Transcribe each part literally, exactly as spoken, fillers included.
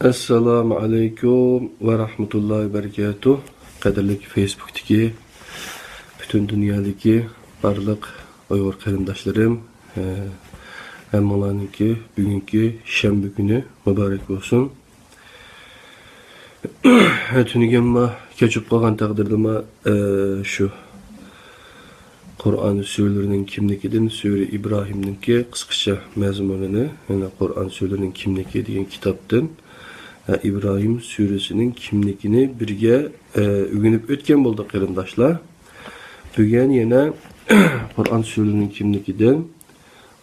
ئەسسالامۇ ئەلەيكۇم ۋە رەھمەتۇللاھى ۋە بەرىكاتۇھ. قەدىرلىك فېيسبۇكتىكى پۈتۈن دۇنيادىكى بارلىق ئۇيغۇر قېرىنداشلىرىم، ھە، ھەممىڭلارنىڭكى بۈگۈنكى شەنبە كۈنى مۇبارەك بولسۇن. تۈنۈگۈنمۇ كەچ بولۇپ قالغان تەقدىردىمۇ، ئە، شۇ قۇرئان سۈرىلىرىنىڭ كىملىكىدىن سۈرە ئىبراھىمنىڭكى قىسقىچە مەزمۇنىنى، يەنى قۇرئان سۈرىلىرىنىڭ كىملىكى دېگەن كىتابتىن، ئە، ئىبراھىم سۈرىسىنىڭ كىملىكىنى بىرگە، ئە، ئۆگىنىپ ئۆتكەن بولدۇق، قېرىنداشلار. بۈگۈن يەنە قۇرئان سۈرىلىرىنىڭ كىملىكىدىن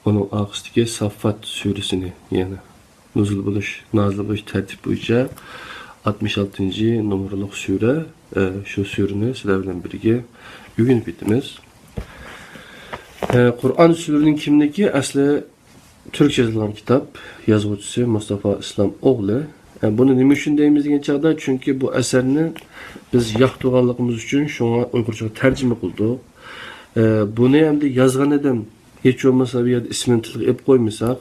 ئۇنىڭ ئارقىسىدىكى ساففات سۈرىسىنى، يەنى نۇزۇل بولۇش، نازىل بولۇش تەرتىپى بويىچە ئاتمىش ئالتىنچى نومۇرلۇق سۈرە، ئە، شۇ سۈرىنى سىلەر بىلەن بىرگە ئۆگىنىپ ئۆتىمىز. ئە، قۇرئان سۈرىنىڭ كىملىكى ئەسلى تۈركچە يېزىلغان كىتاب، يازغۇچىسى مۇستافا ئىسلام ئوغلى. ئە، بۇنى نېمە ئۈچۈن دەيمىز دېگەن چاغدا، چۈنكى بۇ ئەسەرنى بىز ياقتۇرغانلىقىمىز ئۈچۈن شۇڭا ئۇيغۇرچىغا تەرجىمە قىلدۇق. ئە، بۇنى ئەمدى يازغان ئادەم، ھېچ بولمىسا بۇ يەردە ئىسمىنى تىلغا ئېلىپ قويمىساق،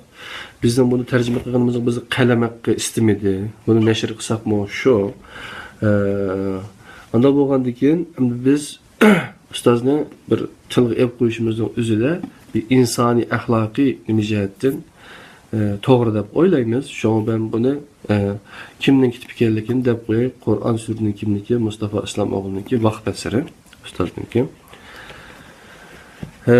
بىزنىڭ بۇنى تەرجىمە قىلغىنىمىزغا بىزگە قەلەم ھەققى ئىستىمىدى. بۇنى نەشر قىلساقمۇ شۇ. ئە، ئانداق بولغاندىكىن، ئەمدى بىز ئۇستازنى بىر تىلغا ئېلىپ قويۇشىمىزنىڭ ئۆزىدە بىر ئىنسانىي، ئەخلاقىي نېمە جەھەتتىن، ئە، توغرا دەپ ئويلايمىز. شۇڭا مەن بۇنى، ئە، كىمنىڭ كىتابى ئىكەنلىكىنى دەپ قوياي. قۇرئان سۈرىنىڭ كىملىكى مۇستافا ئىسلام ئوغلىنىڭكى، ۋاقىت ئەسىرى ئۇستازنىڭكى. ئە،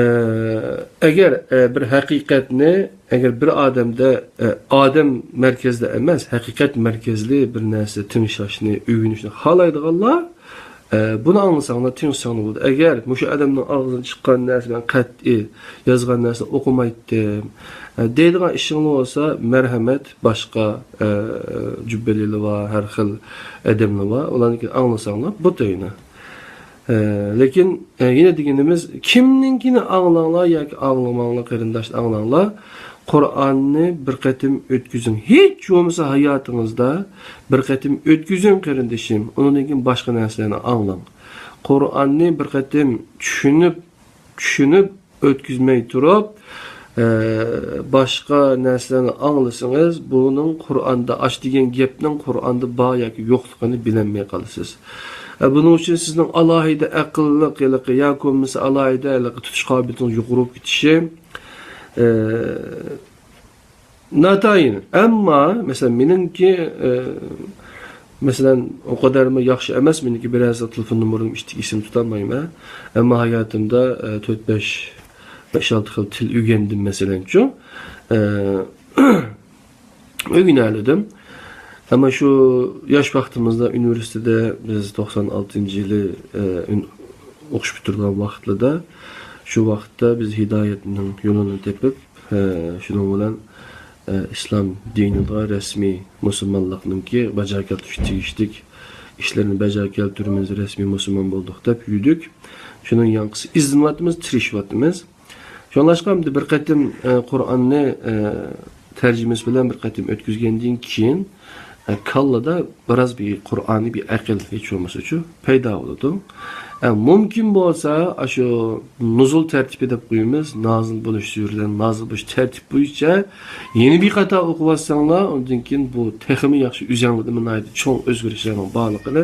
ئەگەر، ئە، بىر ھەقىقەتنى، ئەگەر بىر ئادەمدە، ئە، ئادەم مەركەزلىك ئەمەس، ھەقىقەت مەركەزلىك بىر نەرسە تىڭشاشنى، ئۆگىنىشنى خالايدىغانلار، ئە، بۇنى ئاڭلىساڭلار، تىڭشىساڭلار بولىدۇ. ئەگەر مۇشۇ ئادەمنىڭ ئاغزىدىن چىققان نەرسە، مەن قەتئىي يازغان نەرسىنى ئوقۇمايتتىم، ئە، دەيدىغان ئىشىڭلار بولسا، مەرھەمەت، باشقا، ئە، جۈببىلىلەر بار، ھەر خىل ئادەملەر بار، ئۇلارنىڭكىنى ئاڭلىساڭلار بولىدۇ. ئە، لېكىن، ئە، يەنە دېگىنىمىز، كىمنىڭكىنى ئاڭلاڭلار ياكى ئاڭلىماڭلار، قېرىنداشلار، ئاڭلاڭلار. قۇرئاننى بىر قېتىم ئۆتكۈزۈڭ. ھېچ بولمىسا ھاياتىڭىزدا بىر قېتىم ئۆتكۈزۈڭ، قېرىندىشىم. ئۇنىڭدىن كېيىن باشقا نەرسىلەرنى ئاڭلاڭ. قۇرئاننى بىر قېتىم چۈشىنىپ، چۈشىنىپ، ئۆتكۈزمەي تۇرۇپ، ئە، باشقا نەرسىلەرنى ئاڭلىسىڭىز، بۇنىڭ قۇرئاندا ئاش دېگەن گەپنىڭ قۇرئاندا بار ياكى يوقلۇقىنى بىلەلمەي قالىسىز. ئە، بۇنىڭ ئۈچۈن سىزنىڭ ئالاھىدە ئەقىللىق ھېلىقى ياكى بولمىسا ئالاھىدە ھېلىقى تۇتۇش قابىلىيىتىڭىز يۇقىرى بولۇپ كېتىشى، ئە، ناتايىن. ئەمما، مەسىلەن، مېنىڭكى، ئە، مەسىلەن، ئۇ قەدەرمۇ ياخشى ئەمەس، مېنىڭكى بىرەرسى تېلېفون نومۇرۇم ئىچىدىكى ئېسىمدە تۇتالمايمەن. ئەمما ھاياتىمدا، ئە، تۆت، بەش، بەش، ئالتە خىل تىل ئۆگەندىم، مەسىلەنچۇ. ئە، ئۆگىنەلىدىم. ئەمما شۇ ياش ۋاقتىمىزدا ئۇنىۋېرسىتېتتا بىز توقسان ئالتىنچى يىلى، ئە، ئۈن-، ئوقۇش پۈتتۈرىدىغان ۋاقىتلىرىدا، شۇ ۋاقىتتا بىز ھىدايەتنىڭ يولىنى تېپىپ، ئە، شۇنىڭ بىلەن، ئە، ئىسلام دىنىغا رەسمىي مۇسۇلمانلىقنىڭكى باجا كەلتۈرۈش تېگىشلىك ئىشلىرىنى باجا كەلتۈرىمىز، رەسمىي مۇسۇلمان بولدۇق دەپ يۈردۇق. شۇنىڭ ياڭقىسى ئىزدىنىۋاتىمىز، تىرىشىۋاتىمىز. شۇڭلاشقا ئەمدى بىر قېتىم، ئە، قۇرئاننى، ئە، تەرجىمىسى بىلەن بىر قېتىم ئۆتكۈزگەندىن كېيىن، ئە، كاللىدا بىراز بىر قۇرئانىي بىر ئەقىل، ھېچ بولمىسىچۇ، پەيدا بولىدۇ. ئە، مۇمكىن بولسا، ئاشۇ نۇزۇل تەرتىپى دەپ قويىمىز، نازىل بولۇش سۈرىلەر، نازىل بولۇش تەرتىپى بويىچە يەنە بىر قاتار ئوقۇۋاتساڭلار، ئۇندىن كېيىن بۇ تېخىمۇ ياخشى، ئۆزەڭلىرىدىمۇ ناھايىتى چوڭ ئۆزگىرىشلەرنىڭ بارلىقىنى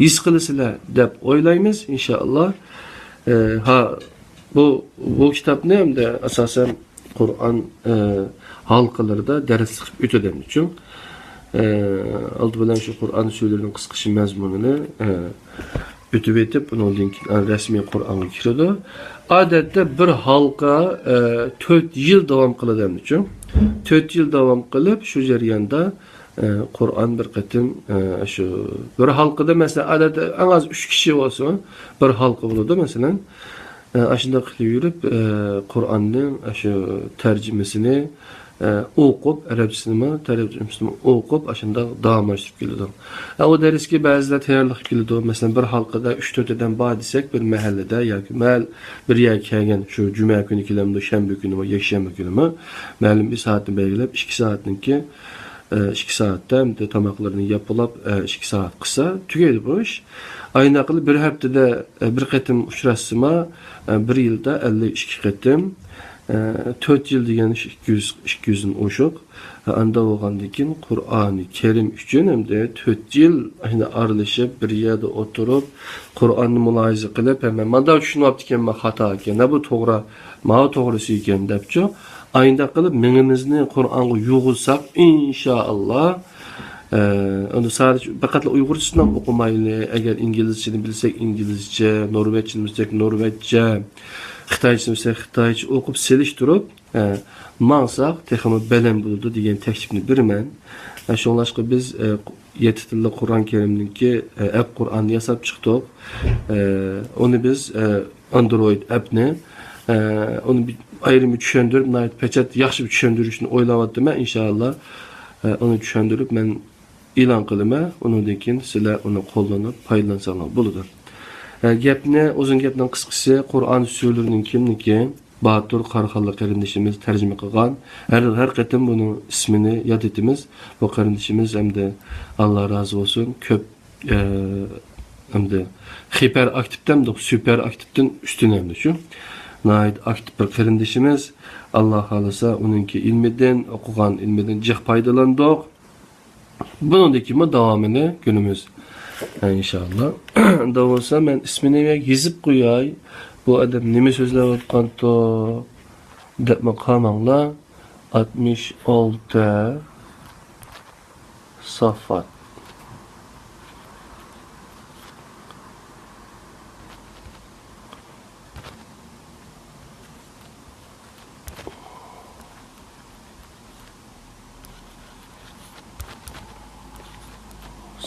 ھېس قىلىسىلەر دەپ ئويلايمىز، ئىنشائاللا. ئە، ھا، بۇ، بۇ كىتابنى ئەمدى ئاساسەن قۇرئان، ئە، ھالقىلىرىدا دەرسلىك قىلىپ ئۆتىدۇ ئەمدىچۇ. ئە، ئالدى بىلەن شۇ قۇرئان سۈرىلىرىنىڭ قىسقىچە مەزمۇنىنى، ئە، ئۆتۈپ ئۆتۈپ، ئۇنىڭدىن كېيىن رەسمىي قۇرئانغا كىرىدۇ. ئادەتتە بىر ھالقا، ئە، تۆت يىل داۋام قىلىدۇ ئەمدىچۇ. تۆت يىل داۋام قىلىپ، شۇ جەرياندا ئە، قۇرئان بىر قېتىم، ئە، شۇ بىر ھالقىدا، مەسىلەن، ئادەتتە ئەڭ ئاز ئۈچ كىشى بولسۇن، بىر ھالقا بولىدۇ، مەسىلەن. ئە، ئاشۇنداق قىلىپ يۈرۈپ، ئە، قۇرئاننىڭ ئاشۇ تەرجىمىسىنى، ئە، ئوقۇپ، ئەرەبچىسىنىمۇ، تەرجىمىسىنىمۇ ئوقۇپ، ئاشۇنداق داۋاملاشتۇرۇپ كېلىدۇ. ئە، ئۇ دەرسكە بەزىلەر تەييارلىق كېلىدۇ. مەسىلەن، بىر ھالقىدا ئۈچ، تۆت ئادەم بار دېسەك، بىر مەھەللىدە ياكى مەل-، بىر يەرگە كەلگەن، شۇ جۈمە كۈنى كېلەمدۇ، شەنبە كۈنىمۇ، يەكشەنبە كۈنىمۇ، مەلۇم بىر سائەتنى بەلگىلەپ، ئىككى سائەتنىڭكى ئىككى سائەتتە ئەمدى تاماقلىرىنى يەپ بولاپ، ئىككى سائەت قىلسا تۈگەيدۇ بۇ ئىش. ئايناقىلى بىر ھەپتىدە بىر قېتىم ئۇچراشسىما، بىر يىلدا ئەللىك ئىككى قېتىم، ئە، تۆت يىل دېگەن ئىش ئىككى يۈز، ئىككى يۈزدىن ئوشۇق. ئە، ئاندا بولغاندىن كېيىن قۇرئانى كەرىم ئۈچۈن ئەمدى تۆت يىل ئارىلىشىپ، بىر يەردە ئولتۇرۇپ، قۇرئاننى مۇلاھىزە قىلىپ، ھە، مەن مانداق چۈشىنىۋاپتىكەنمەن، خاتا ئىكەن، ھە، بۇ توغرا، ماۋۇ توغرىسى ئىكەن، دەپچۇ. ئاينداق قىلىپ مېڭىمىزنى قۇرئانغا يۇغۇزساق، ئىنشائاللا، ئە، ئۇنى سادىچە پەقەتلا ئۇيغۇرچىسىنى ئوقۇمايلى. ئەگەر ئىنگلىزچىنى بىلسەك، ئىنگلىزچە، نورۋېگچىنى بىلسەك، نورۋېگچە، خىتايچىنى بىلسەك، خىتايچە ئوقۇپ سېلىشتۇرۇپ، ئە، ماڭساق، تېخىمۇ بەلەن بولىدۇ دېگەن تەكلىپنى بېرىمەن. ئە، شۇڭلاشقا بىز، ئە، يەتتە تىللىق قۇرئان كەرىمنىڭكى، ئە، ئەپ قۇرئاننى ياساپ چىقتۇق. ئە، ئۇنى بىز، ئە، ئاندرويد ئەپنى، ئە، ئۇنى بىر ئايرىم چۈشەندۈرۈپ، ناھايىتى پەچەت ياخشى بىر چۈشەندۈرۈشنى ئويلاۋاتىمەن، ئىنشائاللا. ئە، ئۇنى چۈشەندۈرۈپ، مەن ئېلان قىلىمەن. ئۇنىڭدىن كېيىن سىلەر ئۇنى قوللىنىپ پايدىلانساڭلار بولىدۇ. ئە، گەپنى، ئۇزۇن گەپنىڭ قىسقىسى، قۇرئان سۈرىلىرىنىڭ كىملىكى، باتۇر قاراخانلىق قېرىندىشىمىز تەرجىمە قىلغان. ھەر، ھەر قېتىم بۇنىڭ ئىسمىنى ياد ئېتىمىز. بۇ قېرىندىشىمىز ئەمدى، ئاللا رازى بولسۇن، كۆپ ئە، ئەمدى خىپەر ئاكتىپتىن، سۈپەر ئاكتىپتىن ئۈستۈن ئەمدى شۇ. ناھايىتى ئاكتىپ بىر قېرىندىشىمىز. ئاللا خالىسا ئۇنىڭكى ئىلمىدىن، ئوقۇغان ئىلمىدىن جىق پايدىلاندۇق. بۇنىڭدىن كېيىنمۇ داۋامىنى كۆرىمىز. ئە، ئىنشائاللا. ئۇنداق بولسا مەن ئىسمىنى يېزىپ قوياي. بۇ ئادەم نېمە سۆزلەۋاتقانتۇ دەپمۇ قالماڭلار. ئاتمىش ئالتە. سافات.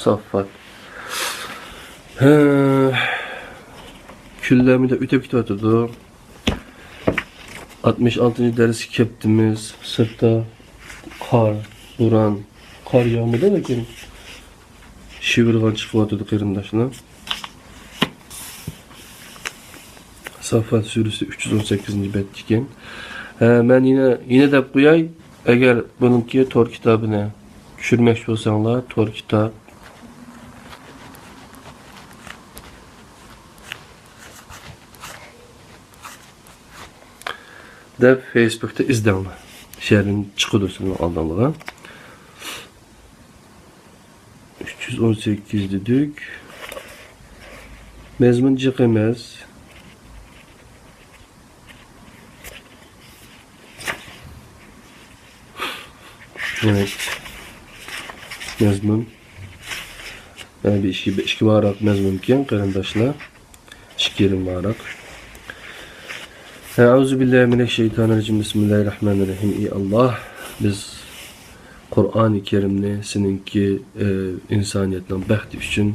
سافات. ھە. كۈنلەرمۇ ئۆتۈپ كېتىۋاتىدۇ. ئاتمىش ئالتىنچى دەرسكە كەپتىمىز. سىرتتا قار، بوران، قار ياغمىدى، لېكىن شىۋىرغان چىقىۋاتىدۇ، قېرىنداشلار. سافات سۈرىسى ئۈچ يۈز ئون سەككىزىنچى بەت ئىكەن. ھە، مەن يەنە، يەنە دەپ قوياي، ئەگەر بۇنىڭكى تور كىتابىنى چۈشۈرمەكچى بولساڭلار، تور كىتاب دەپ فېيسبۇكتا ئىزدەڭلار. شۇ يەردىن چىقىدۇ سىزنىڭ ئالدىڭلارغا. ئۈچ يۈز ئون سەككىز دېدۇق. مەزمۇن جىق ئەمەس. دېمەك، مەزمۇن، يەنە بىر ئىككى، بىر ئىككى ۋاراق مەزمۇنكەن، قېرىنداشلار. ئىككى يېرىم ۋاراق. ئەئۇزۇ بىللاھى مىنەششەيتانىررەجىم. بىسمىللاھىررەھمانىررەھىم. ئى ئاللاھ، بىز قۇرئانى كەرىمنى سېنىڭكى، ئى، ئىنسانىيەتنىڭ بەختى ئۈچۈن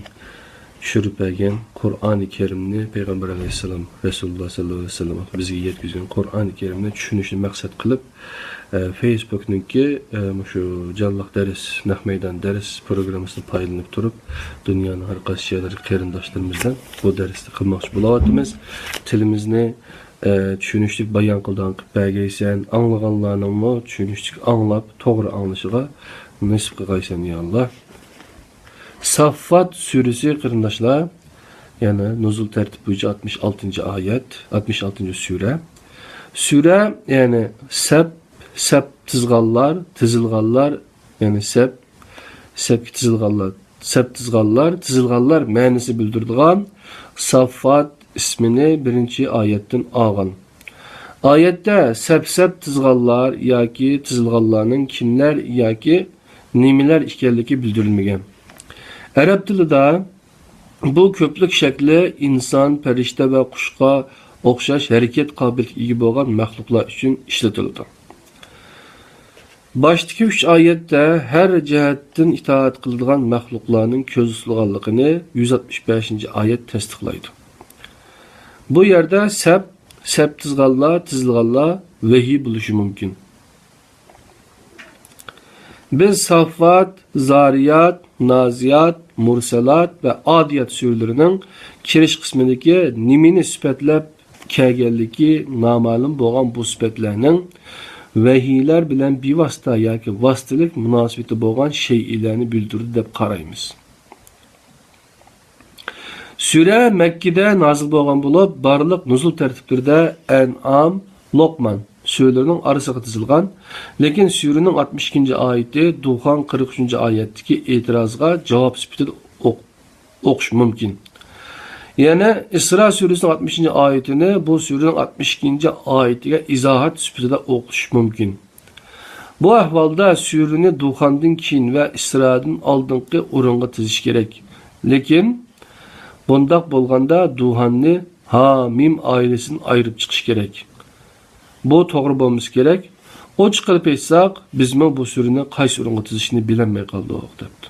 چۈشۈرۈپ بەرگەن قۇرئانى كەرىمنى، پەيغەمبەر ئەلەيھىسسالام، رەسۇلۇللاھ ساللاللاھۇ ئەلەيھى ۋەسەللەم بىزگە يەتكۈزگەن قۇرئانى كەرىمنى چۈشىنىشنى مەقسەت قىلىپ، ئە، فېيسبۇكنىڭكى، ئە، مۇشۇ جانلىق دەرس، نەق مەيدان دەرس پروگراممىسىدىن پايدىلىنىپ تۇرۇپ، دۇنيانىڭ ھەر قايسى يەرلىرىدىكى قېرىنداشلىرىمىز بىلەن بۇ دەرسنى قىلماقچى بولۇۋاتىمىز. تىلىمىزنى، ئە، چۈشىنىشلىك بايان قىلىدىغان قىلىپ بەرگەيسەن، ئاڭلىغانلارنىڭمۇ چۈشىنىشلىك ئاڭلاپ، توغرا ئاڭلىشىغا نېسىپ قىلغايسەن، يا ئاللاھ. ساففات سۈرىسى، قېرىنداشلار، يەنى نۇزۇل تەرتىپى بويىچە ئاتمىش ئالتىنچى ئايەت، ئاتمىش ئالتىنچى سۈرە. سۈرە، يەنى سەپ، سەپ تىزغانلار، تىزىلغانلار، يەنى سەپ، سەپكە تىزىلغانلار، سەپ تىزغانلار، تىزىلغانلار مەنىسى بىلدۈرىدىغان ساففات ئىسمىنى بىرىنچى ئايەتتىن ئالغان. ئايەتتە سەپ-سەپ تىزغانلار ياكى تىزىلغانلارنىڭ كىملەر ياكى نېمىلەر ئىكەنلىكى بىلدۈرۈلمىگەن. ئەرەب تىلىدا بۇ كۆپلۈك شەكلى ئىنسان، پەرىشتە ۋە قۇشقا ئوخشاش ھەرىكەت قابىلىيىتىگە ئىگە بولغان مەخلۇقلار ئۈچۈن ئىشلىتىلىدۇ. باشتىكى ئۈچ ئايەتتە ھەر جەھەتتىن ئىتائەت قىلىدىغان مەخلۇقلارنىڭ كۆزدە تۇتۇلغانلىقىنى يۈز ئاتمىش بەشىنچى ئايەت تەستىقلايدۇ. بۇ يەردە سەپ، سەپ تىزغانلار، تىزىلغانلار ۋەھىي بولۇشى مۇمكىن. بىز ساففات، زارىيات، نازىيات، مۇرسەلات ۋە ئادىيات سۈرىلىرىنىڭ كىرىش قىسمىدىكى نېمىنى سۈپەتلەپ كەلگەنلىكى نامەلۇم بولغان بۇ سۈپەتلەرنىڭ ۋەھىيلەر بىلەن بىۋاسىتە ياكى ۋاسىتىلىك مۇناسىۋىتى بولغان شەيئىلەرنى بىلدۈرىدۇ دەپ قارايمىز. سۈرە مەككىدە نازىل بولغان بولۇپ، بارلىق نۇزۇل تەرتىپلىرىدە ئەنئام، لوقمان سۈرىلىرىنىڭ ئارىسىغا تىزىلغان، لېكىن سۈرىنىڭ ئاتمىش ئىككىنچى ئايىتى دۇخان قىرىق ئۈچىنچى ئايەتتىكى ئېتىرازغا جاۋاب سۈپىتىدە ئوق-، ئوقۇش مۇمكىن. يەنە ئىسرا سۈرىسىنىڭ ئاتمىشىنچى ئايىتىنى بۇ سۈرىنىڭ ئاتمىش ئىككىنچى ئايىتىگە ئىزاھات سۈپىتىدە ئوقۇش مۇمكىن. بۇ ئەھۋالدا سۈرىنى دۇخاندىن كېيىن ۋە ئىسرادىن ئالدىنقى ئورۇنغا تىزىش كېرەك. لېكىن بۇنداق بولغاندا دۇخاننى ھا مىم ئائىلىسىدىن ئايرىپ چىقىش كېرەك. بۇ توغرا بولمىسا كېرەك. ئوچۇق قىلىپ ئېيتساق، بىزمۇ بۇ سۈرىنى قايسى ئورۇنغا تىزىشنى بىلەلمەي قالدۇق، دەپتۇ.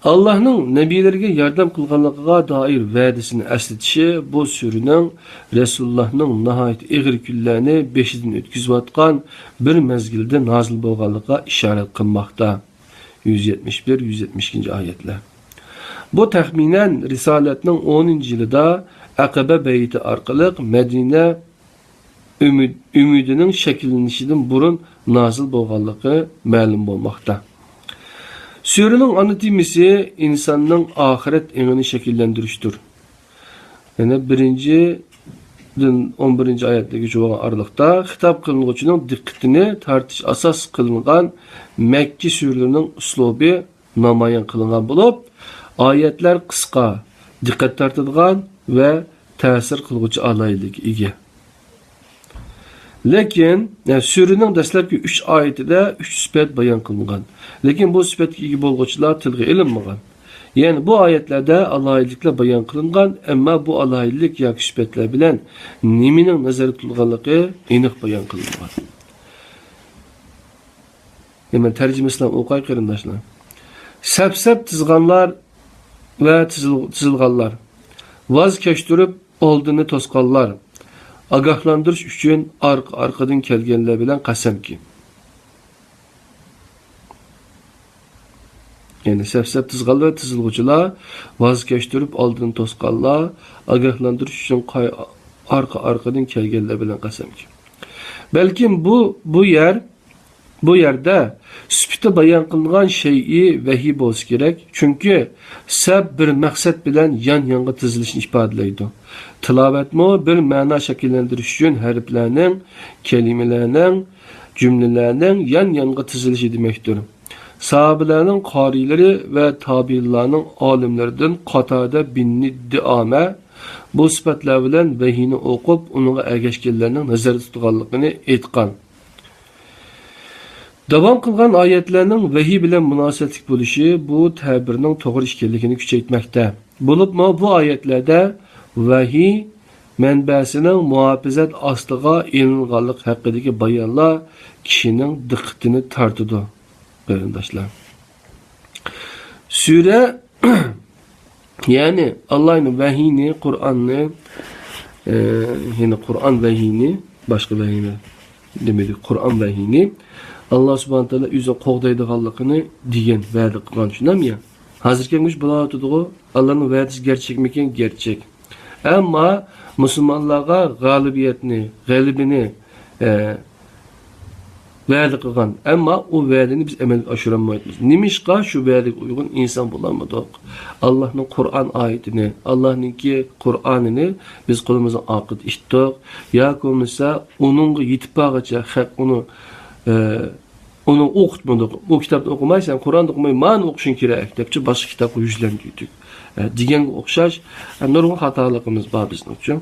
ئاللاھنىڭ نەبىيلىرىگە ياردەم قىلغانلىقىغا دائىر ۋەدىسىنى ئەسلىتىشى بۇ سۈرىنىڭ رەسۇلۇللاھنىڭ ناھايىتى ئېغىر كۈنلەرنى بېشىدىن ئۆتكۈزۈۋاتقان بىر مەزگىلدە نازىل بولغانلىقىغا ئىشارەت قىلماقتا. يۈز يەتمىش بىر، يۈز يەتمىش ئىككىنچى ئايەتلەر. بۇ تەخمىنەن رىسالەتنىڭ ئونىنچى يىلىدا ئەقەبە بەيئىتى ئارقىلىق مەدىنە ئۈمىد-، ئۈمىدىنىڭ شەكىللىنىشىدىن بۇرۇن نازىل بولغانلىقى مەلۇم بولماقتا. سۈرىنىڭ ئانا تېمىسى ئىنساننىڭ ئاخىرەت ئېڭىنى شەكىللەندۈرۈشتۇر. يەنى بىرىنچىدىن ئون بىرىنچى ئايەتلەرگىچە بولغان ئارىلىقتا خىتاب قىلىنغۇچىنىڭ دىققىتىنى تارتىش ئاساس قىلىنغان مەككە سۈرىلىرىنىڭ ئۇسلۇبى نامايان قىلىنغان بولۇپ، ئايەتلەر قىسقا، دىققەت تارتىدىغان ۋە تەسىر قىلغۇچى ئالاھىدىلىككە ئىگە. لېكىن، يەنى سۈرىنىڭ دەسلەپكى ئۈچ ئايىتىدە ئۈچ سۈپەت بايان قىلىنغان. لېكىن بۇ سۈپەتكە ئىگە بولغۇچىلار تىلغا ئېلىنمىغان. يەنى بۇ ئايەتلەردە ئالاھىدىلىكلەر بايان قىلىنغان، ئەمما بۇ ئالاھىدىلىك ياكى سۈپەتلەر بىلەن نېمىنىڭ نەزەردە تۇتۇلغانلىقى ئېنىق بايان قىلىنمىغان. يەنى مەن تەرجىمىسىنى ئوقۇي، قېرىنداشلار. سەپ-سەپ تىزغانلار ۋە تىزىل-، تىزىلغانلار، ۋاز كەچتۈرۈپ ئالدىنى توسقانلار، ئاگاھلاندۇرۇش ئۈچۈن ئارقا-ئارقىدىن كەلگەنلەر بىلەن قەسەمكى. يەنى سەپ-سەپ تىزغانلار ۋە تىزىلغۇچىلار، ۋاز كەچتۈرۈپ ئالدىنى توسقانلار، ئاگاھلاندۇرۇش ئۈچۈن قاي-، ئارقا-ئارقىدىن كەلگەنلەر بىلەن قەسەمكى. بەلكىم بۇ، بۇ يەر بۇ يەردە سۈپىتى بايان قىلىنغان شەيئى ۋەھىي بولسا كېرەك، چۈنكى سەپ بىر مەقسەت بىلەن يان-يانغا تىزىلىشنى ئىپادىلەيدۇ. تىلاۋەتمۇ بىر مەنا شەكىللەندۈرۈش ئۈچۈن ھەرپلەرنىڭ، كەلىمىلەرنىڭ، جۈملىلەرنىڭ يان-يانغا تىزىلىشى دېمەكتۇر. ساھابىلەرنىڭ قارىيلىرى ۋە تابىئىنلارنىڭ ئالىملىرىدىن قاتادە بىن دىئامە بۇ سۈپەتلەر بىلەن ۋەھىينى ئوقۇپ، ئۇنىڭغا ئەگەشكەنلەرنىڭ نەزەردە تۇتىدىغانلىقىنى ئېيتقان. داۋام قىلغان ئايەتلەرنىڭ ۋەھىي بىلەن مۇناسىۋەتلىك بولۇشى بۇ تەبىرنىڭ توغرا ئىكەنلىكىنى كۈچەيتمەكتە. بولۇپمۇ بۇ ئايەتلەردە ۋەھىي مەنبەسىنىڭ مۇھاپىزەت ئاستىغا ئېلىنغانلىقى ھەققىدىكى بايانلار كىشىنىڭ دىققىتىنى تارتىدۇ، قېرىنداشلار. سۈرە يەنى ئاللاھنىڭ ۋەھىينى، قۇرئاننى، ئە، يەنى قۇرئان ۋەھىينى، باشقا ۋەھىينى دېمىدى، قۇرئان ۋەھىينى ئاللا سۇبھانە تائالا ئۆزى قوغدايدىغانلىقىنى دېگەن، ۋەدە قىلغان، شۇنداقمۇ يا؟ ھازىركى كۈنگىچە بولاۋاتىدىغۇ، ئاللانىڭ ۋەدىسى گەرچەكمىكىن؟ گەرچەك. ئەمما مۇسۇلمانلارغا غالىبىيەتنى، غەلىبىنى، ئە، ۋەدە قىلغان، ئەمما ئۇ ۋەدىنى بىز ئەمەلگە ئاشۇرالمايۋاتىمىز. نېمىشقا شۇ ۋەدىگە ئۇيغۇن ئىنسان بولالمىدۇق؟ ئاللاھنىڭ قۇرئان ئايىتىنى، ئاللاھنىڭكى قۇرئانىنى بىز قولىمىزنىڭ ئارقىدا ئىتتۇق ياكى بولمىسا ئۇنىڭغا يېتىپ بارغىچە خەق ئۇنى، ئە، ئۇنى ئوقۇتمىدۇق. ئۇ كىتابنى ئوقۇماي، سەن قۇرئاننى ئوقۇماي، مانى ئوقۇشۇڭ كېرەك دەپچۇ باشقا كىتابقا يۈزلەندۈردۇق، ئە، دېگەنگە ئوخشاش، ئە، نۇرغۇن خاتالىقىمىز بار بىزنىڭچۇ.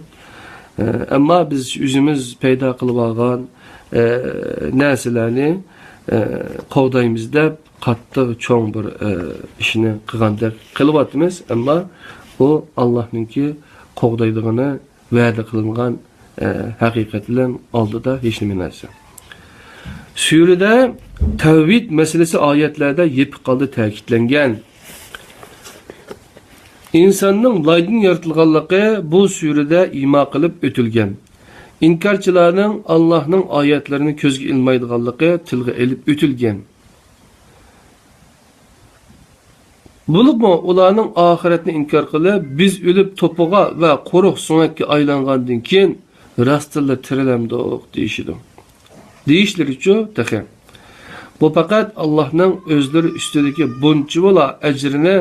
ئە، ئەمما بىز ئۆزىمىز پەيدا قىلىۋالغان، ئە، نەرسىلەرنى، ئە، قوغدايمىز دەپ قاتتىق چوڭ بىر، ئە، ئىشنى قىلغاندەك قىلىۋاتىمىز. ئەمما ئۇ ئاللاھنىڭكى قوغدايدىغىنى، ۋەدە قىلىنغان، ئە، ھەقىقەت بىلەن ئالدىدا ھېچنېمە نەرسە. سۈرىدە تەۋھىد مەسىلىسى ئايەتلەردە يېپىق ھالدا تەكىتلەنگەن. ئىنساننىڭ لايدىن يارىتىلغانلىقى بۇ سۈرىدە ئىما قىلىپ ئۆتۈلگەن. ئىنكارچىلارنىڭ ئاللاھنىڭ ئايەتلىرىنى كۆزگە ئىلمايدىغانلىقى تىلغا ئېلىپ ئۆتۈلگەن. بولۇپمۇ ئۇلارنىڭ ئاخىرەتنى ئىنكار قىلىپ، بىز ئۆلۈپ توپىغا ۋە قۇرۇق سۆڭەككە ئايلانغاندىن كېيىن راستتىنلا تىرىلەمدۇق دېيىشىدۇ. دېيىشلىرىچۇ تېخى. بۇ پەقەت ئاللاھنىڭ ئۆزلىرى ئۈستىدىكى بۇنچىۋالا ئەجرىنى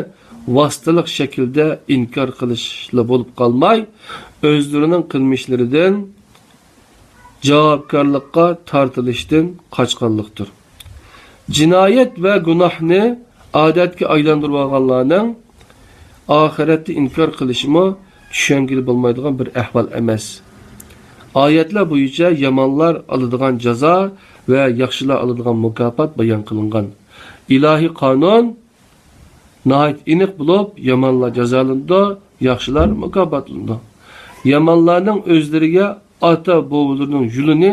ۋاسىتىلىق شەكىلدە ئىنكار قىلىشلا بولۇپ قالماي، ئۆزلىرىنىڭ قىلمىشلىرىدىن جاۋابكارلىققا تارتىلىشتىن قاچقانلىقتۇر. جىنايەت ۋە گۇناھنى ئادەتكە ئايلاندۇرۇۋالغانلارنىڭ ئاخىرەتنى ئىنكار قىلىشىمۇ چۈشەنگىلى بولمايدىغان بىر ئەھۋال ئەمەس. ئايەتلەر بويىچە يامانلار ئالىدىغان جازا ۋە ياخشىلار ئالىدىغان مۇكاپات بايان قىلىنغان. ئىلاھىي قانۇن ناھايىتى ئېنىق بولۇپ، يامانلار جازالىنىدۇ، ياخشىلار مۇكاپاتلىنىدۇ. يامانلارنىڭ ئۆزلىرىگە ئاتا-بوۋىلىرىنىڭ يولىنى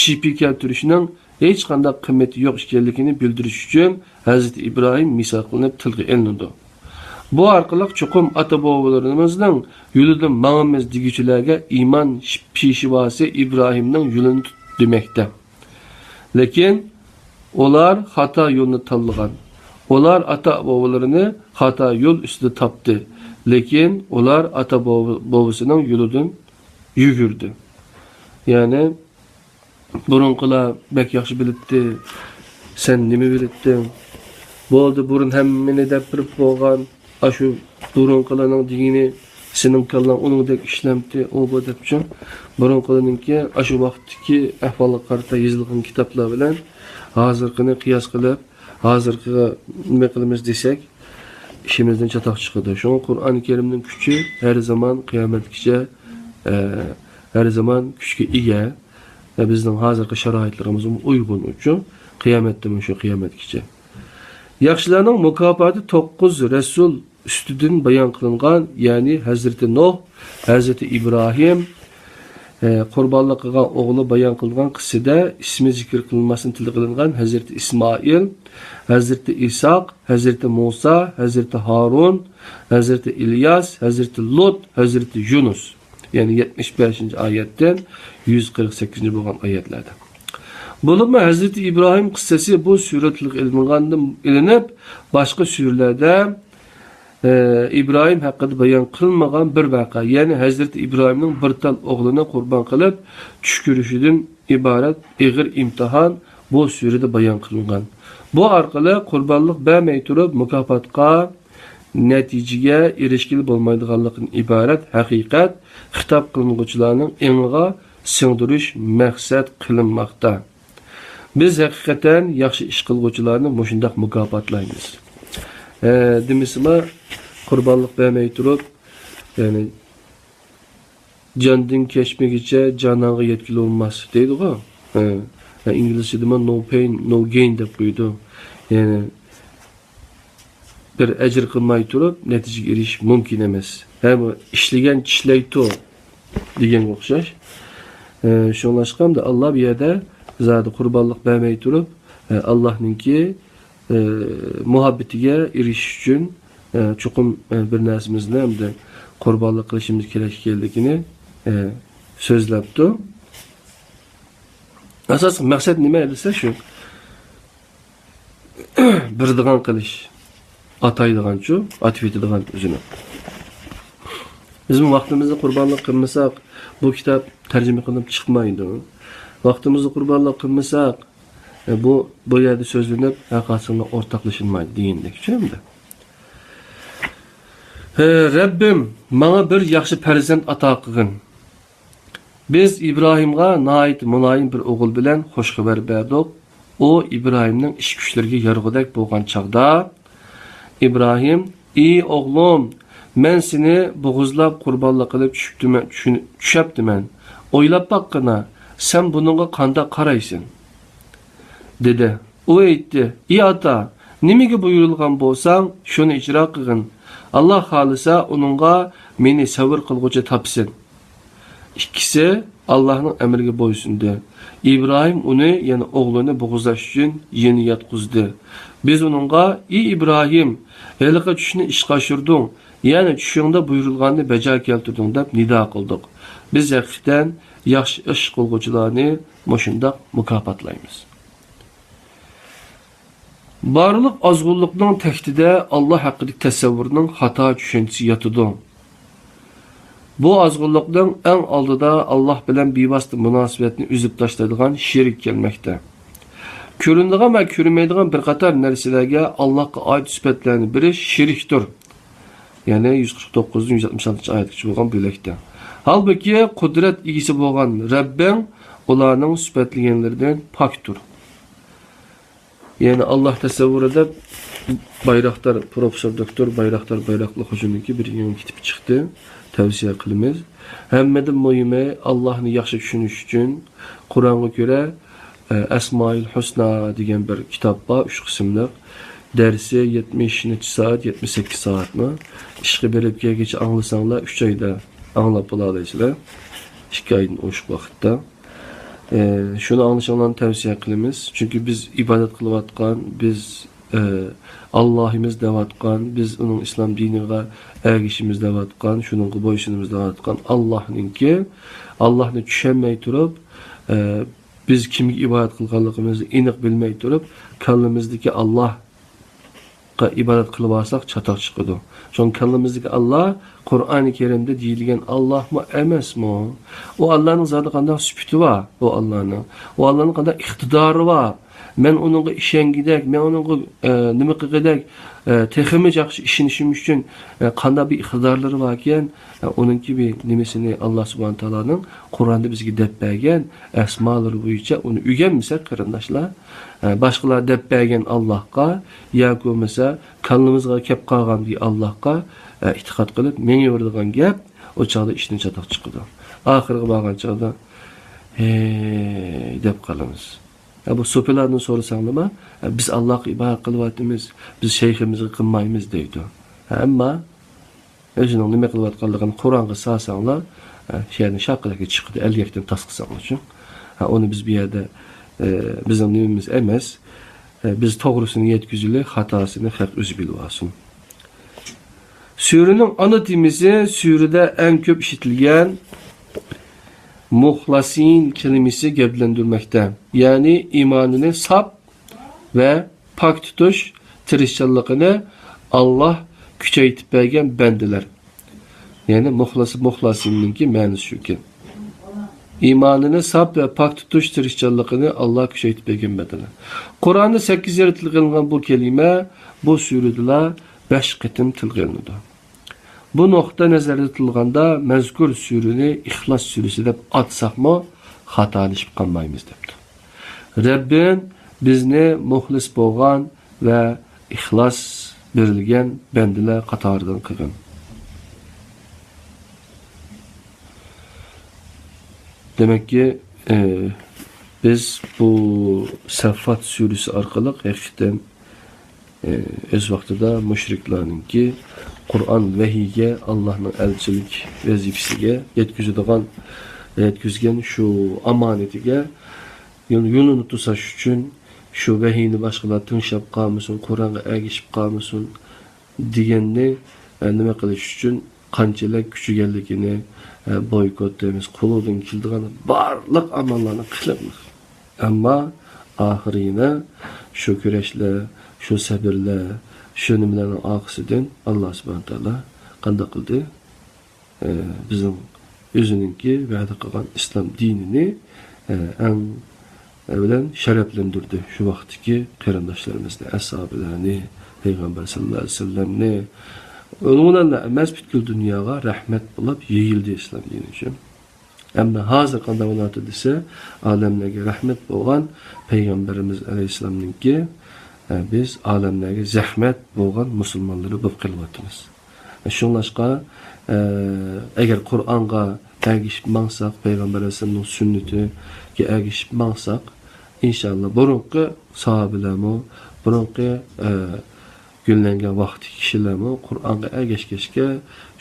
شىپى كەلتۈرۈشنىڭ ھېچقانداق قىممىتى يوق ئىكەنلىكىنى بىلدۈرۈش ئۈچۈن ھەزرىتى ئىبراھىم مىسال قىلىنىپ تىلغا ئېلىنىدۇ. بۇ ئارقىلىق چوقۇم ئاتا-بوۋىلىرىمىزنىڭ يولىدا ماڭىمىز دېگۈچىلەرگە ئىمان پېشۋاسى ئىبراھىمنىڭ يولىنى تۇت دېمەكتە. لېكىن ئۇلار خاتا يولنى تاللىغان. ئۇلار ئاتا-بوۋىلىرىنى خاتا يول ئۈستىدە تاپتى. لېكىن ئۇلار ئاتا-بوۋىسىنىڭ يولىدىن يۈگۈردى. يەنى بۇرۇنقىلار بەك ياخشى بىلىپتى. سەن نېمە بىلىپتىڭ؟ بولدى، بۇرۇن ھەممىنى دەپ بېرىپ بولغان. ئاشۇ بۇرۇنقىلارنىڭ دېگىنى سېنىڭ كاللاڭ ئۇنىڭدەك ئىشلەمتى، ئۇ بۇ دەپچۇ. بۇرۇنقىلارنىڭكى ئاشۇ ۋاقىتتىكى ئەھۋالغا قارىتا يېزىلغان كىتابلار بىلەن ھازىرقىنى قىياس قىلىپ، ھازىرقىغا نېمە قىلىمىز دېسەك، ئىشىمىزدىن چاتاق چىقىدۇ. شۇڭا قۇرئان كەرىمنىڭ كۈچى ھەر زامان قىيامەتكىچە، ئە، ھەر زامان كۈچكە ئىگە. ۋە بىزنىڭ ھازىرقى شارائىتلىرىمىزغىمۇ ئۇيغۇن ئۇچۇ، قىيامەتتىنمۇ شۇ قىيامەتكىچە. ياخشىلارنىڭ مۇكاپاتى توققۇز رەسۇل ئۈستىدىن بايان قىلىنغان، يەنى ھەزرىتى نۇھ، ھەزرىتى ئىبراھىم، ئە، قۇربانلىق قىلغان ئوغلى بايان قىلىنغان قىسسىدە ئىسمى زىكىر قىلىنماستىن تىلغا ئېلىنغان ھەزرىتى ئىسمائىل، ھەزرىتى ئىسھاق، ھەزرىتى مۇسا، ھەزرىتى ھارۇن، ھەزرىتى ئىلياس، ھەزرىتى لۇت، ھەزرىتى يۇنۇس. يەنى يەتمىش بەشىنچى ئايەتتىن يۈز قىرىق سەككىزىنچى بولغان ئايەتلەردە. بولۇپمۇ ھەزرىتى ئىبراھىم قىسسىسى بۇ سۈرە تىلغا ئېلىنغاندىن ئېلىنىپ، باشقا سۈرىلەردە، ئى، ئىبراھىم ھەققىدە بايان قىلىنمىغان بىر ۋەقە، يەنى ھەزرىتى ئىبراھىمنىڭ بىر تال ئوغلىنى قۇربان قىلىپ چۈش كۆرۈشىدىن ئىبارەت ئېغىر ئىمتىھان بۇ سۈرىدە بايان قىلىنغان. بۇ ئارقىلىق قۇربانلىق بەرمەي تۇرۇپ مۇكاپاتقا، نەتىجىگە ئېرىشكىلى بولمايدىغانلىقتىن ئىبارەت ھەقىقەت خىتاب قىلىنغۇچىلارنىڭ ئېڭىغا سىڭدۈرۈش مەقسەت قىلىنماقتا. بىز ھەقىقەتەن ياخشى ئىش قىلغۇچىلارنى مۇشۇنداق مۇكاپاتلايمىز. ھە، دېمىسىما، قۇربانلىق بەرمەي تۇرۇپ، يەنى جاندىن كەچمىگىچە جانانغا يەتكىلى بولماس دەيدىغۇ. ھە، ھە، ئىنگلىزچىدىمۇ no pain, no gain دەپ قويىدۇ. يەنى بىر ئەجىر قىلماي تۇرۇپ نەتىجىگە ئېرىشىش مۇمكىن ئەمەس. ھە، بۇ ئىشلىگەن چىشلەيتۇ دېگەنگە ئوخشاش. ئە، شۇڭلاشقا ئەمدى ئاللا بۇ يەردە زادى قۇربانلىق بەرمەي تۇرۇپ، ئە، ئاللانىڭكى، ئە، مۇھەببىتىگە ئېرىشىش ئۈچۈن، ئە، چوقۇم، ئە، بىر نەرسىمىزنى ئەمدى قۇربانلىق قىلىشىمىز كېرەك ئىكەنلىكىنى، ئە، سۆزلەپتۇ. ئاساسلىق مەقسەت نېمە دېسە شۇ. بېرىدىغان قىلىش، ئاتايدىغانچۇ، ئاتىۋېتىدىغان ئۆزىنى. بىزمۇ ۋاقتىمىزنى قۇربانلىق قىلمىساق، بۇ كىتاب تەرجىمە قىلىنىپ چىقمايدۇ. ۋاقتىمىزنى قۇربانلىق قىلمىساق، ئە، بۇ، بۇ يەردە سۆزلىنىپ، ھەققاسىنغا ئورتاقلىشىلمايدۇ دېگەندەك، چۈشەندى؟ ھە، رەببىم، ماڭا بىر ياخشى پەرزەنت ئاتا قىلغىن. بىز ئىبراھىمغا ناھايىتى مۇلايىم بىر ئوغۇل بىلەن خۇش خەۋەر بەردۇق. ئۇ ئىبراھىمنىڭ ئىش-كۈچلىرىگە يارىغۇدەك بولغان چاغدا، ئىبراھىم، ئى ئوغلۇم، مەن سېنى بوغۇزلاپ قۇربانلىق قىلىپ چۈشۈپتىمەن، چۈشۈن-، چۈشەپتىمەن. ئويلاپ باققىنا، سەن بۇنىڭغا قانداق قارايسەن؟ دېدى. ئۇ ئېيتتى، ئى ئاتا، نېمىگە بۇيرۇلغان بولساڭ، شۇنى ئىجرا قىلغىن. ئاللا خالىسا، ئۇنىڭغا مېنى سەۋر قىلغۇچى تاپسۇن. ئىككىسى ئاللانىڭ ئەمرىگە بويسۇندى. ئىبراھىم ئۇنى، يەنى ئوغلىنى بوغۇزلاش ئۈچۈن يېنى ياتقۇزدى. بىز ئۇنىڭغا، ئى ئىبراھىم، ھېلىقى چۈشنى ئىشقا ئاشۇردۇڭ، يەنى چۈشۈڭدە بۇيرۇلغاننى بەجا كەلتۈردۈڭ دەپ نىدا قىلدۇق. بىز ھەقىقەتەن ياخشى ئىش قىلغۇچىلارنى مۇشۇنداق مۇكاپاتلايمىز. بارلىق ئازغۇنلۇقنىڭ تەكتىدە ئاللا ھەققىدىكى تەسەۋۋۇرنىڭ خاتا چۈشەنچىسى ياتىدۇ. بۇ ئازغۇنلۇقنىڭ ئەڭ ئالدىدا ئاللا بىلەن بىۋاسىتە مۇناسىۋەتنى ئۈزۈپ تاشلايدىغان شېرىك كەلمەكتە. كۆرۈنىدىغان ۋە كۆرۈنمەيدىغان بىر قاتار نەرسىلەرگە ئاللاغا ئائىت سۈپەتلەرنى بېرىش شېرىكتۇر. يەنى يۈز قىرىق توققۇزدىن يۈز ئاتمىش ئالتىنچى ئايەتكىچە بولغان بۆلەكتە. ھالبۇكى، قۇدرەت ئىگىسى بولغان رەببىڭ ئۇلارنىڭ سۈپەتلىگەنلىرىدىن پاكتۇر. يەنى ئاللاھ تەسەۋۋۇرى دەپ بايراقدار، پروفېسسور دوكتور بايراقدار بايراقلىق خوجىنىڭكى بىر يېڭى كىتابى چىقتى. تەۋسىيە قىلىمىز. ھەممىدىن مۇھىمى، ئاللاھنى ياخشى چۈشىنىش ئۈچۈن قۇرئانغا كۆرە، ئە، ئەسمائىل ھۇسنا دېگەن بىر كىتاب بار، ئۈچ قىسىملىق. دەرسى يەتمىش نەچچە سائەت، يەتمىش سەككىز سائەتمۇ. ئىشقا بېرىپ كەلگۈچە ئاڭلىساڭلار، ئۈچ ئايدا ئاڭلاپ بولالايسىلەر. ئىككى ئايدىن ئوشۇق ۋاقىتتا. ئە، شۇنى ئاڭلىشىڭلارنى تەۋسىيە قىلىمىز. چۈنكى بىز ئىبادەت قىلىۋاتقان، بىز، ئە، ئاللاھىمىز دەۋاتقان، بىز ئۇنىڭ ئىسلام دىنىغا ئەگىشىمىز دەۋاتقان، شۇنىڭغا بويسۇنىمىز دەۋاتقان ئاللاھنىڭكى، ئاللاھنى چۈشەنمەي تۇرۇپ، ئە، بىز كىمگە ئىبادەت قىلغانلىقىمىزنى ئېنىق بىلمەي تۇرۇپ، كاللىمىزدىكى ئاللاھ ئىبادەت قىلىۋالساق چاتاق چىقىدۇ. چۈنكى كاللىمىزدىكى ئاللاھ قۇرئانى كەرىمدە دېيىلگەن ئاللاھمۇ ئەمەسمۇ؟ ئۇ ئاللاھنىڭ زادى قانداق سۈپىتى بار؟ ئۇ ئاللاھنىڭ، ئۇ ئاللاھنىڭ قانداق ئىقتىدارى بار؟ مەن ئۇنىڭغا ئىشەنگۈدەك، مەن ئۇنىڭغا، ئە، نېمە قىلغۇدەك، ئە، تېخىمۇ ياخشى ئىشىنىشىم ئۈچۈن، ئە، قانداق بىر ئىقتىدارلىرى باركەن؟ ئە، ئۇنىڭكى بىر نېمىسىنى ئاللاھ سۇبھانەھۇ تائالانىڭ قۇرئاندا بىزگە دەپ بەرگەن ئەسمالىرى بويىچە ئۇنى ئۆگەنمىسەك، قېرىنداشلار، ئە، باشقىلار دەپ بەرگەن ئاللاھقا ياكى بولمىسا كاللىمىزغا كەپ قالغان بىر ئاللاھقا، ئە، ئېتىقاد قىلىپ مېڭىۋېرىدىغان گەپ، ئۇ چاغدا ئىشتىن چاتاق چىقىدۇ. ئاخىرىغا بارغان چاغدا، ھەي دەپ قالىمىز. ئە، بۇ سوپىلاردىن سورىساڭلىما، ئە، بىز ئاللاھقا ئىبادەت قىلىۋاتىمىز، بىز شەيخىمىزگە قىلمايمىز دەيدۇ. ئەمما ئۆزىنىڭ نېمە قىلىۋاتقانلىقىنى قۇرئانغا سالساڭلار، ئە، شۇ يەردىن شاققىدەككە چىقىدۇ، ئەلگەكتىن تاسقىساڭلار شۇ. ھە، ئۇنى بىز بۇ يەردە، ئە، بىزنىڭ نېمىمىز ئەمەس. ئە، بىز توغرىسىنى يەتكۈزىلى، خاتاسىنى خەق ئۆزى بىلىۋالسۇن. سۈرىنىڭ ئانا تېمىسى، سۈرىدە ئەڭ كۆپ ئىشلىتىلگەن مۇخلاسىن كەلىمىسى گەۋدىلەندۈرمەكتە. يەنى ئىمانىنى ساپ ۋە پاك تۇتۇش تىرىشچانلىقىنى ئاللاھ كۈچەيتىپ بەرگەن بەندىلەر. يەنى مۇخلىس، مۇخلاسىننىڭكى مەنىسى شۇكەن. ئىمانىنى ساپ ۋە پاك تۇتۇش تىرىشچانلىقىنى ئاللاھ كۈچەيتىپ بەرگەن بەندىلەر. قۇرئاندا سەككىز يەردە تىلغا ئېلىنغان بۇ كەلىمە بۇ سۈرىدىلا بەش قېتىم تىلغا ئېلىنىدۇ. بۇ نۇقتا نەزەردە تۇتۇلغاندا، مەزكۇر سۈرىنى ئىخلاس سۈرىسى دەپ ئاتىساقمۇ خاتالىشىپ قالمايمىز دەپتۇ. رەببىم بىزنى مۇخلىس بولغان ۋە ئىخلاس بېرىلگەن بەندىلەر قاتارىدىن قىلغىن. دېمەككى، ئى، بىز بۇ سەففات سۈرىسى ئارقىلىق ھەقىقەتەن، ئى، ئۆز ۋاقتىدا مۇشرىكلارنىڭكى قۇرئان ۋەھىيگە، ئاللاھنىڭ ئەلچىلىك ۋەزىپىسىگە يەتكۈزىدىغان، يەتكۈزگەن شۇ ئامانىتىگە يول-، يولىنى توساش ئۈچۈن، شۇ ۋەھىينى باشقىلار تىڭشاپ قالمىسۇن، قۇرئانغا ئەگىشىپ قالمىسۇن دېگەننى، ئە، نېمە قىلىش ئۈچۈن، قانچىلىك كۈچىگەنلىكىنى، ئە، بويكوت دەيمىز، قولىدىن كېلىدىغان بارلىق ئاماللارنى قىلىمىز. ئەمما ئاخىرى يەنە شۇ كۈرەشلەر، شۇ سەبرلەر، شۇ نېمىلەرنىڭ ئارقىسىدىن ئاللا سۇبھانەھۇ ۋە تائالا قانداق قىلدى؟ ئە، بىزنىڭ ئۆزىنىڭكى ۋەدە قىلغان ئىسلام دىنىنى، ئە، ئەڭ ئەۋۋەلەن شەرەپلەندۈردى شۇ ۋاقىتتىكى قېرىنداشلىرىمىزنى، ئەسھابىلەرنى، پەيغەمبەر سەللەللاھۇ ئەلەيھى ۋەسەللەمنى. ئۇنىڭ بىلەنلا ئەمەس، پۈتكۈل دۇنياغا رەھمەت بولۇپ يېيىلدى ئىسلام دىنى شۇ. ئەمما ھازىر قانداق بولۇۋاتىدۇ دېسە، ئالەملەرگە رەھمەت بولغان پەيغەمبىرىمىز ئەلەيھىسسالامنىڭكى، ئە، بىز ئالەملەرگە زەھمەت بولغان مۇسۇلمانلىرى بولۇپ قېلىۋاتىمىز. شۇڭلاشقا، ئە، ئەگەر قۇرئانغا ئەگىشىپ ماڭساق، پەيغەمبەر ئەلەيھىسسالامنىڭ سۈننىتىگە ئەگىشىپ ماڭساق، ئىنشاللا بۇرۇنقى ساھابىلەرمۇ، بۇرۇنقى، ئە، گۈللەنگەن ۋاقىتتىكى كىشىلەرمۇ قۇرئانغا ئەگەشكەچكە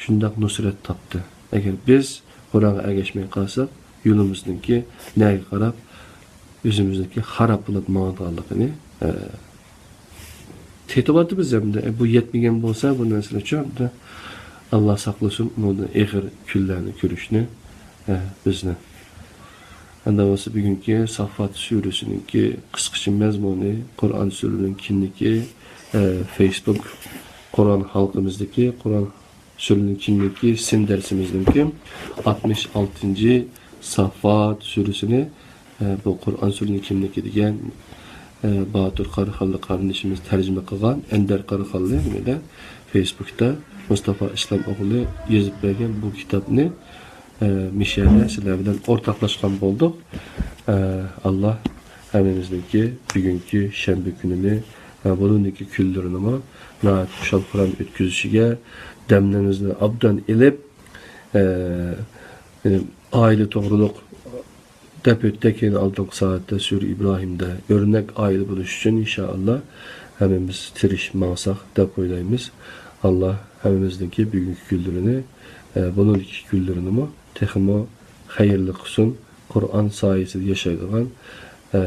شۇنداق نۇسرەت تاپتى. ئەگەر بىز قۇرئانغا ئەگەشمەي قالساق، يولىمىزنىڭكى نەگە قاراپ ئۆزىمىزنىڭكى خاراب بولۇپ ماڭىدىغانلىقىنى، ئە، تېتىۋاتىمىز ئەمدى. ئە، بۇ يەتمىگەن بولسا، بۇ نەرسىلەر ئۈچۈن ئەمدى ئاللا ساقلىسۇن، بۇندىن ئېغىر كۈنلەرنى كۆرۈشنى، ئە، بىزنى. ئەمدى بولسا بۈگۈنكى ساففات سۈرىسىنىڭكى قىسقىچە مەزمۇنى، قۇرئان سۈرىنىڭ كىملىكى، ئە، فېيسبۇك قۇرئان ھالقىمىزدىكى قۇرئان سۈرىنىڭ كىملىكى سىن دەرسىمىزنىڭكى ئاتمىش ئالتىنچى ساففات سۈرىسىنى، ئە، بۇ قۇرئان سۈرىنىڭ كىملىكى دېگەن، ئە، باتۇر قاراخانلىق قېرىندىشىمىز تەرجىمە قىلغان، ئەندەر قاراخانلىق نېمىدە، فېيسبۇكتا مۇستافا ئىسلام ئوغلى يېزىپ بەرگەن بۇ كىتابنى، ئە، مىشەدە سىلەر بىلەن ئورتاقلاشقان بولدۇق. ئە، ئاللا ھەممىمىزنىڭكى بۈگۈنكى شەنبە كۈنىنى ۋە بۇرۇندىكى كۈنلىرىنىمۇ ناھايىتى خۇشال-خۇرام ئۆتكۈزۈشىگە، دەملىرىمىزنى ئابدان ئېلىپ، ئە، ئە، ئائىلە توغرۇلۇق دەپ ئۆتتۇق، يەنە ئالدىنقى سائەتتە سۈرە ئىبراھىمدە ئۆرنەك ئائىلە بولۇش ئۈچۈن، ئىنشائاللا، ھەممىمىز تىرىشىپ ماڭساق دەپ ئويلايمىز. ئاللا ھەممىمىزنىڭكى بۈگۈنكى كۈنلىرىنى، ئە، بۇنىڭدىكى كۈنلىرىنىمۇ تېخىمۇ خەيرلىك قىلسۇن. قۇرئان سايىسىدە ياشايدىغان، ئە،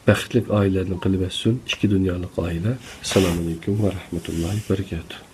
بەختلىك ئائىلىلەردىن قىلىۋەتسۇن. ئىككى دۇنيالىق ئائىلە. ئەسسالامۇ ئەلەيكۇم ۋە رەھمەتۇللاھى ۋە بەرىكاتۇھ.